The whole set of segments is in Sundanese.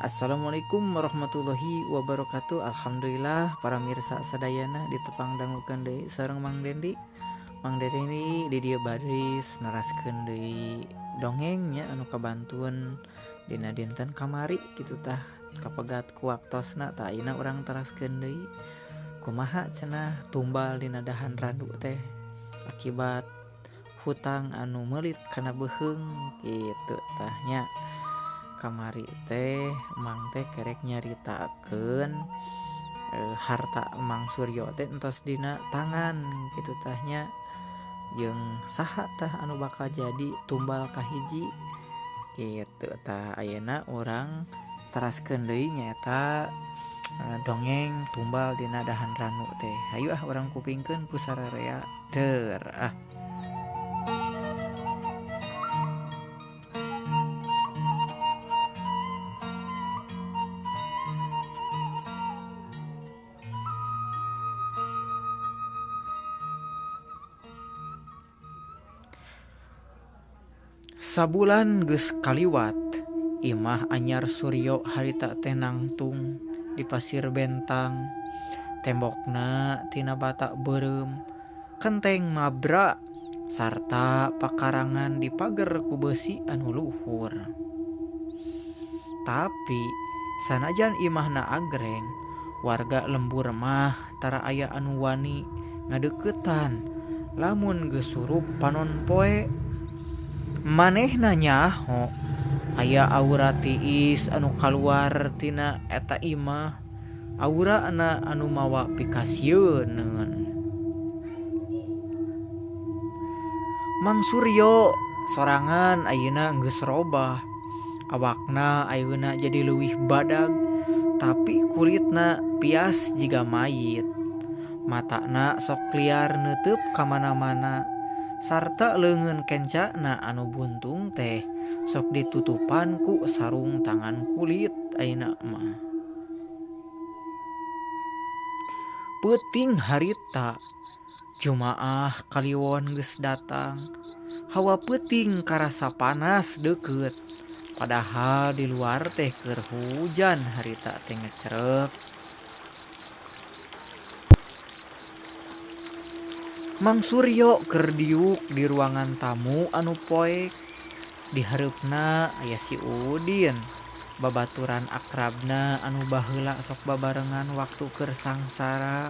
Assalamualaikum warahmatullahi wabarakatuh. Alhamdulillah para mirsa sadayana ditepang dangukeun deui sareng Mang Dendi. Mang Dendi di dieu baris neraskeun deui dongeng nya anu kabantun dina dinten kamari kitu tah kapegat ku waktosna tah ayeuna urang teraskeun deui kumaha cenah tumbal dina dahan randu teh akibat hutang anu meulit kana beuheung kitu tah nya. Kamari teh Mang teh kerek nyaritakeun harta Mang Suryo teh entos dina tangan kitu tah nya, jeung saha tah anu bakal jadi tumbal kahiji kitu tah. Ayeuna urang teraskeun deui nyaeta dongeng tumbal dina dahan ranu teh. Hayu ah urang kupingkeun ku sararea deur ah. Sabulan geus kaliwat, imah anyar Suryo harita teh nangtung di pasir bentang. Tembokna tina bata beureum, kenteng mabra sarta pakarangan dipager ku beusi anu luhur. Tapi sanajan imahna agreng, warga lembur mah tara aya anu wani ngadeuketan lamun geus surup panon poe. Manehna nyaho aya aura tiis anu kaluar tina eta imah, aura na anu mawa pikasieuneun. Mang Suryo sorangan ayeuna geus robah, awakna ayeuna jadi leuwih badag, tapi kulitna pias jiga mayit. Matana sok liar neuteub ka mana-mana, sarta leungeun kencana anu buntung teh sok ditutupan ku sarung tangan kulit ayeuna mah. Peuting harita, Jumaah kaliwon geus datang, hawa peuting karasa panas deukeut, padahal di luar teh keur hujan harita teh ngecrek. Mang Suryo keur diuk di ruangan tamu anu poek, dihareupna aya si Udin, babaturan akrabna anu baheula sok babarengan waktu keur sangsara.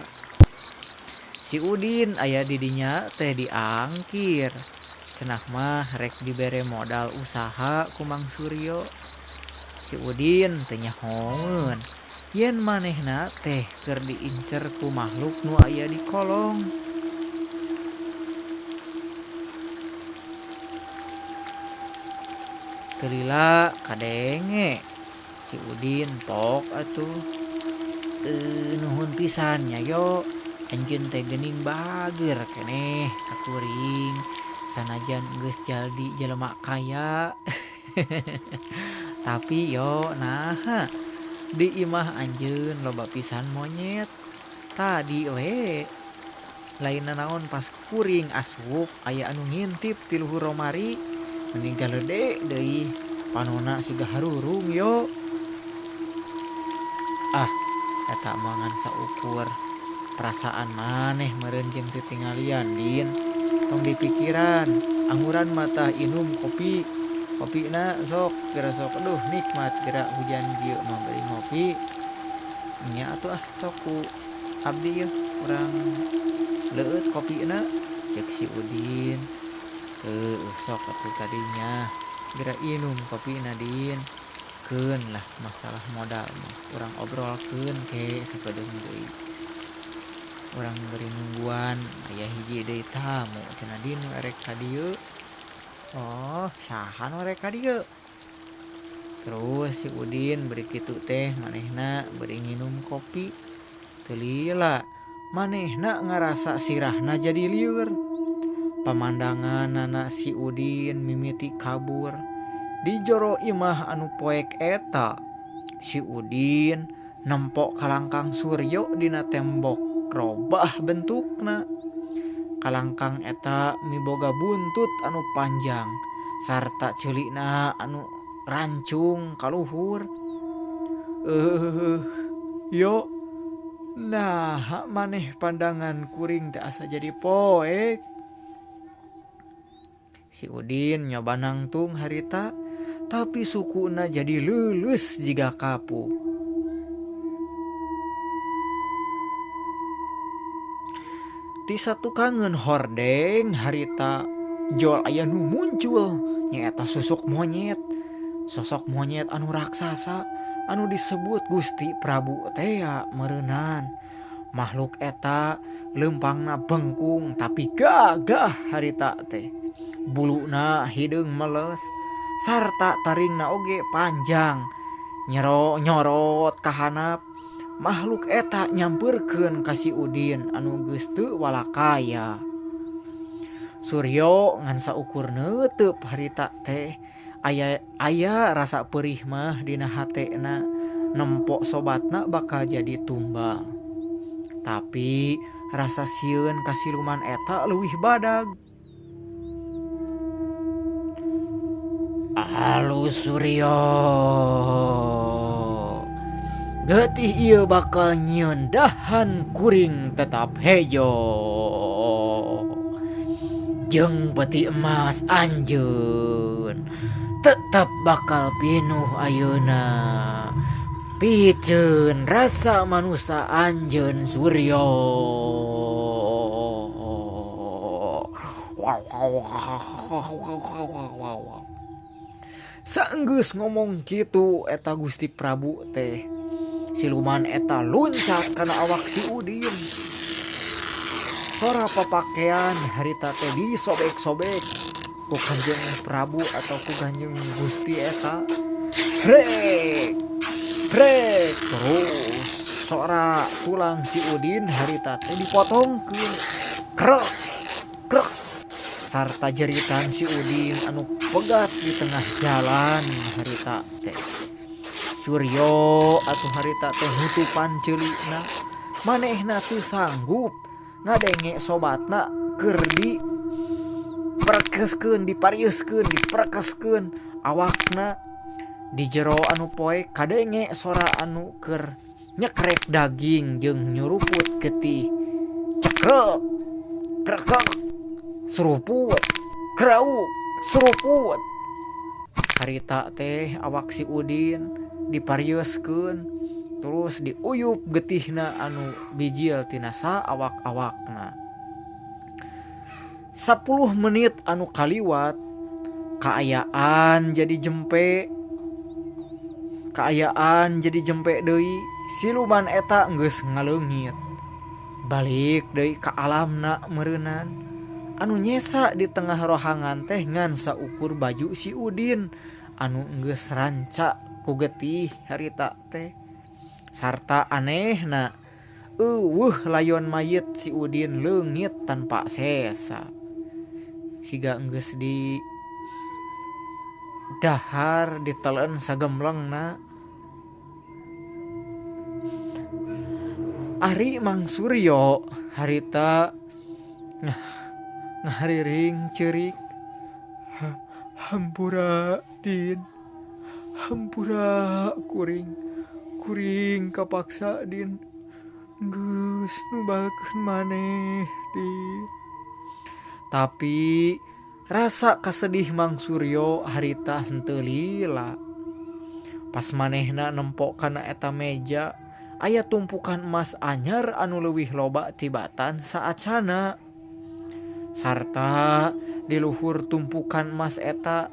Si Udin aya di dinya teh diangkir, cenah mah rek dibere modal usaha ku Mang Suryo. Si Udin teh nyahoeun yen manehna teh keur diincer ku makhluk nu aya di kolong. Teu lila kadenge si Udin pok atuh. Nuhun pisan nya yo, anjeun teh geuning bager keneh ka kuring sanajan geus jaldi jelema kaya. Tapi yo naha di imah anjeun loba pisan monyet. Tadi we lain nanaon pas kuring asup aya anu ngintip ti luhur romari, mending galede deui panona siga harurung yo. Ah, eta mah ngan saukur perasaan maneh meureun jeung titinggalian Din. Tong dipikiran, anguran mata inum kopi. Kopina sok geura sok aduh nikmat geura hujan kieu mah bari ngopi. Nya atuh ah sok ku abdi yeuh urang leueut kopina ceuk si Udin. Sok atuh tadinya geura inum kopina Din. Keun lah masalah modal mah urang obrolkeun ke sapedeung deui. Urang bari nungguan aya hiji deui tamu cenah Din nu erek ka dieu. Oh, saha nu erek ka dieu? Terus si Udin bari kitu teh manehna bari nginum kopi. Teu lila manehna ngarasa sirahna jadi lieur. Pamandangan nana si Udin mimiti kabur di jero imah anu poek eta. Si Udin nempok kalangkang Suryo dina tembok robah bentukna. Kalangkang eta miboga buntut anu panjang sarta ceulikna anu rancung kaluhur. Yo nah maneh pandangan kuring teh asa jadi poek. Si Udin nyoba nangtung harita tapi sukuna jadi leuleus jiga kapuk. Ti satukangeun hordeng harita jol aya nu muncul nyaeta sosok monyet. Sosok monyet anu raksasa anu disebut Gusti Prabu tea meureunan. Makhluk eta leumpangna bengkung tapi gagah harita teh. Buluna hideung meles sarta taringna oge panjang. Nyorot kahanap. Makhluk eta nyampeurkeun ka si Udin anu geus teu walakaya. Suryo ngan saukur neuteub harita teh. Aya rasa perih mah dina hatena nempok sobatna bakal jadi tumbal. Tapi rasa sieun ka siluman eta leuwih badag. Alus Suryo, getih ieu bakal nyieun dahan kuring tetap hejo. Jeung peti emas anjeun tetap bakal pinuh ayeuna. Piceun rasa manusa anjeun Suryo. Saenggeus ngomong kitu eta Gusti Prabu teh. Siluman eta loncat kana awak si Udin. Sora papakean harita teh disobek-sobek ku Kanjeng Prabu atau ku Kanjeng Gusti eta. Brek, brek terus sora tulang si Udin harita teh dipotongkeun. Krek, krek. Sarta jeritan si Udin anu pegat di tengah jalan harita teh. Suryo atuh harita teh nutupan ceulina. Manehna teu sanggup ngadenge sobatna keur di prekeskeun, diparieuskeun, diprekeskeun awakna di jero anu poek kadenge sora anu keur nyekrek daging jeung nyuruput getih. Cekrek, krekek, seruput, krauk, seruput. Harita teh awak si Udin diparieuskeun terus diuyup getihna anu bijil tina saawak-awakna. 10 menit anu kaliwat kaayaan jadi jempe. Kaayaan jadi jempe deui. Siluman eta geus ngaleungit. Balik deui ka alamna meureunan. Anu nyesa di tengah rohangan teh ngan saukur baju si Udin anu geus ranca ku getih harita teh. Sarta anehna eueuh layon mayit si Udin leungit tanpa sesa. Siga geus di dahar ditelen sagemlengna. Ari Mang Suryo harita ngahariring ceurik. Hampura Din, hampura kuring, kuring kapaksa Din, geus nubalkeun maneh Din. Tapi rasa kasedih Mang Suryo harita henteu lila. Pas manehna nempok kana eta meja, aya tumpukan emas anyar anu leuwih loba tibatan saacana. Sarta di luhur tumpukan emas eta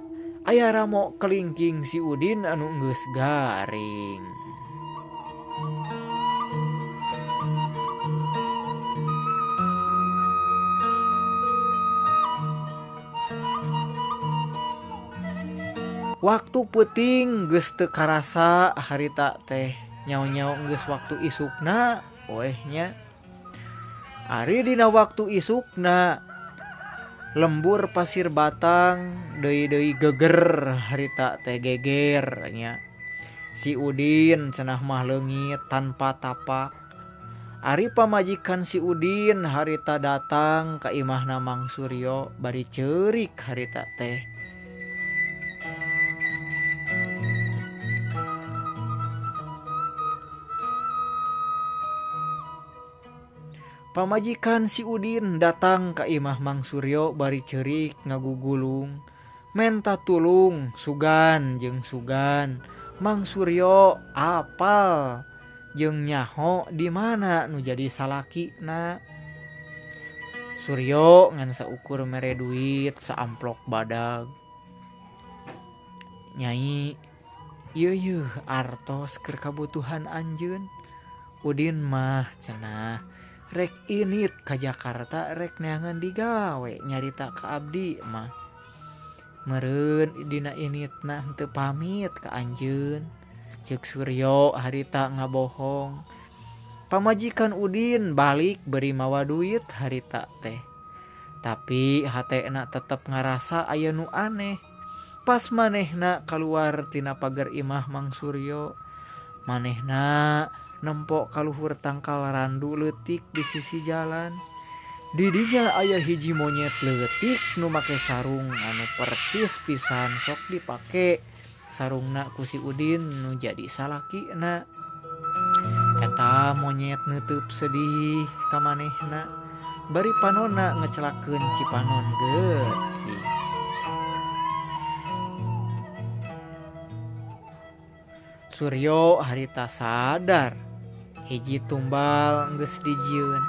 aya ramo kelingking si Udin anu geus garing. Waktu peuting geus teu karasa harita teh nyao-nyao geus waktu isukna weh nya. Ari dina waktu isukna lembur pasir batang deui-deui geger harita teh geger nya. Si Udin cenah mah leungit tanpa tapak. Ari pamajikan si Udin harita datang ka imahna Mang Suryo bari ceurik harita teh. Pamajikan si Udin datang ka imah Mang Suryo bari ceurik ngagugulung menta tulung sugan jeung sugan. Mang Suryo apal jeung nyaho di mana nu jadi salakina. Suryo ngan saukur mere duit saamplok badag. Nyai, ieu yeuh artos keur kabutuhan anjeun. Udin mah cenah rek init ka Jakarta rek neangan digawe nyarita ka abdi mah. Meureun dina initna henteu pamit ka anjeun. Ceuk Suryo harita ngabohong. Pamajikan Udin balik beri mawa duit harita teh. Tapi hatena tetep ngarasa aya nu aneh. Pas manehna kaluar tina pagar imah Mang Suryo, manehna nempok kaluhur tangkal randu leutik di sisi jalan. Didinya aya hiji monyet leutik nu make sarung anu percis pisan sok dipake sarungna ku si Udin nu jadi salakina. Eta monyet neuteub sedih ka manehna bari panonna ngecelakeun cipanon getih. Suryo harita sadar hiji tumbal geus dijieun,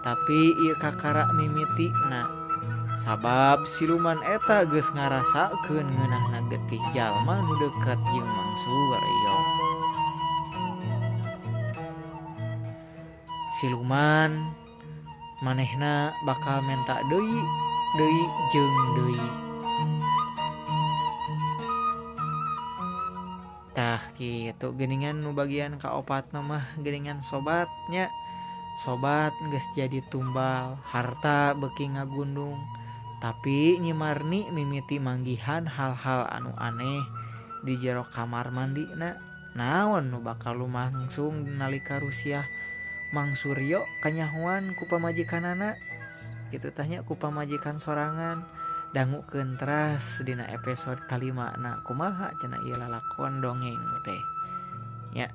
tapi ieu kakara mimitina sabab siluman eta geus ngarasakeun ngeunahna getih jalma nu deukeut jeung Mang Suryo. Siluman manehna bakal menta deui deui jeung deui. Tah kitu geuningan nu bagian kaopatna mah geuningan sobatnya. Sobat geus jadi tumbal, harta beuki ngagundung, tapi Nyi Marni mimiti manggihan hal-hal anu aneh di jero kamar mandina. Naon nu bakal lumangsung nalika rusiah Mang Suryo kanyahoan ku pamajikanana kitu tah nya ku pamajikan sorangan. Dangukeun teras dina episode kalima na kumaha cenah ieu lalakon dongeng teh nya.